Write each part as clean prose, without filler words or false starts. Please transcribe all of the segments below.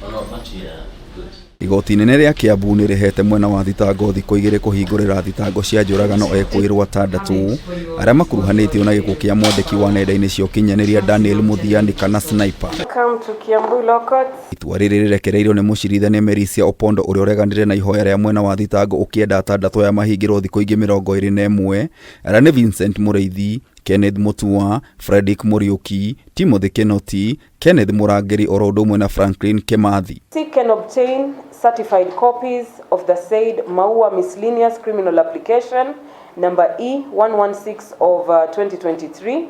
Oh, not much, yeah. Good. Igoti inene rĩa Kiambu nĩ rĩhete mwena wa thitango thikũ 2 kũhingũrĩra thitango cia njũragano ekũĩrwo 6 arĩa makuruhanĩtio na gĩkuũ kĩa mwandĩki wa nenda-inĩ cia ũkinyanĩria Daniel Muthiani kana Sniper. Welcome to Kiambu Law Courts. Itua rĩrĩ rĩrekereirio nĩ mũcirithania Merisia Opondo ũrĩa ũreganire na ihoya rĩa mwena wa thitango ũkĩenda 6 aya mahingĩrwo thikũ ingĩ 21 arĩa nĩ Vincent Mũrĩithi, Kenneth Mutua, Fredrick Muriuki, Timothy Kinoti, Kenneth Murangĩri oro ũndũ ũmwe na Franklin Kimathi. Seek and obtain certified copies of the said Maua miscellaneous criminal application number E116 of 2023,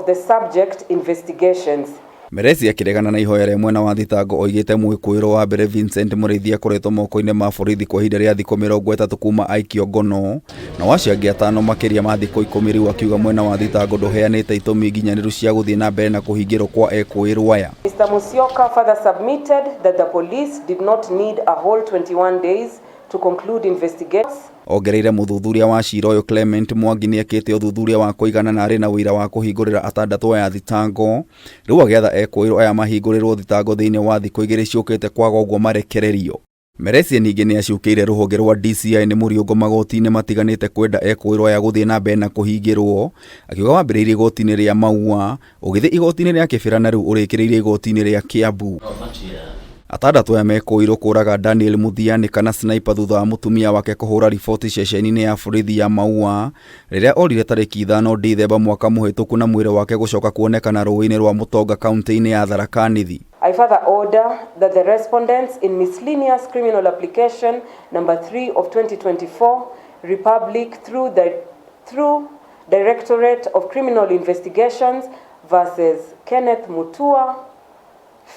the subject investigations. Meresi akĩregana na ihoya rĩa mwena wa thitango oigĩte mwĩkũĩrwo wa mbere Vincent Mũrĩithi akoretwo moko-inĩ ma borithi kwa ihinda rĩa thikũ 30 kuma aikio ngono na acio angĩ 5 makĩria ma thikũ 10 rĩu, akiuga mwena wa thitango ndũheanĩte itũmi nginyanĩru cia gũthiĩ na mbere na kũhingĩrwo kwa ekũĩrwo aya. Mr. Musyoka further submitted that the police did not need a whole 21 days to conclude investigations. Ongereire mũthuthuria wa cira ũyũ Clement Mwangi nĩekĩte ũthuthuria wa kũigana na arĩ na ũira wa kũhingũrĩra 6 aya thitango, rĩu agĩatha ekũĩrwo aya mahingũrĩrwo thitango thĩinĩ wa thikũ 2 ciũkĩte kwaga ũguo marekererio. Meresia ningĩ nĩacukĩire rũhonge rwa DCI nĩ mũriũngo magoti-inĩ matiganĩte kwenda ekũĩrwo aya gũthiĩ na mbere na kũhingĩrwo, akiuga wambĩrĩirie igoti-inĩ rĩa Maua, ũgĩthiĩ igoti-inĩ rĩa Kĩbĩra na rĩu ũrĩkĩrĩirie igoti-inĩ rĩa Kiambu. Not much, yeah. 6 aya mekũĩrwo kũraga Daniel Muthiani kana Sniper thutha wa mũtumia wake kũhũra riboti ceceni-inĩ ya borithi ya Maua rĩrĩa orire tarĩki 5 Dithemba mwaka mũhĩtũku na mwĩrĩ wake gũcoka kuonekana rũĩ-inĩ rwa Mũtonga kaunti-inĩ ya Tharaka Nithi. I further order that the respondents in miscellaneous criminal application number 3 of 2024, Republic through Directorate of Criminal Investigations versus Kenneth Mutua,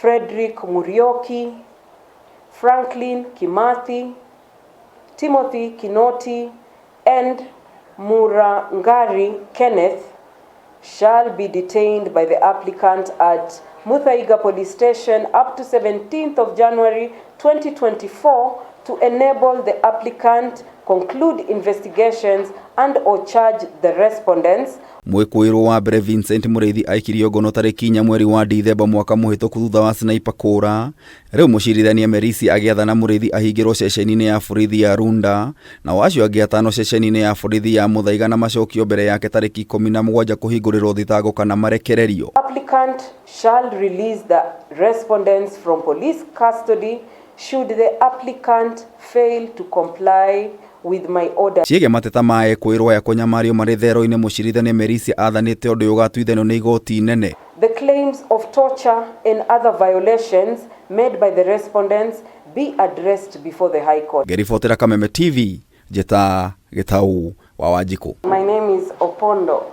Frederick Murioki, Franklin Kimathi, Timothy Kinoti, and Murangari Kenneth shall be detained by the applicant at Muthaiga Police Station up to 17th of January 2024 to enable the applicant conclude investigations and or charge the respondents. Mwĩkũĩrwo wa mbere Vincent Mũrĩithi aikirio ngono tarĩki 4 mweri wa Dithemba mwaka mũhĩtũku thutha wa Sniper kũra. Rĩu mũcirithania Merisi agĩathana Mũrĩithi ahingĩrwo ceceni-inĩ ya borithi ya Runda nao acio angĩ 5 ceceni-inĩ ya borithi ya Muthaiga na macokio mbere yake tarĩki 17 kũhingũrĩrwo thitango kana marekererio. Applicant shall release the respondents from police custody should the applicant fail to comply with my order. Ciĩge mateta ma ekũĩrwo aya kũnyamario marĩ thero-inĩ, mũcirithania Merisi athanĩte ũndũ ũyũ ũgatuithanio nĩ igoti inene. The claims of torture and other violations made by the respondents be addressed before the High Court. Ngĩribotera Kameme TV, njĩta Gĩtau wa Wanjikũ. My name is Opondo.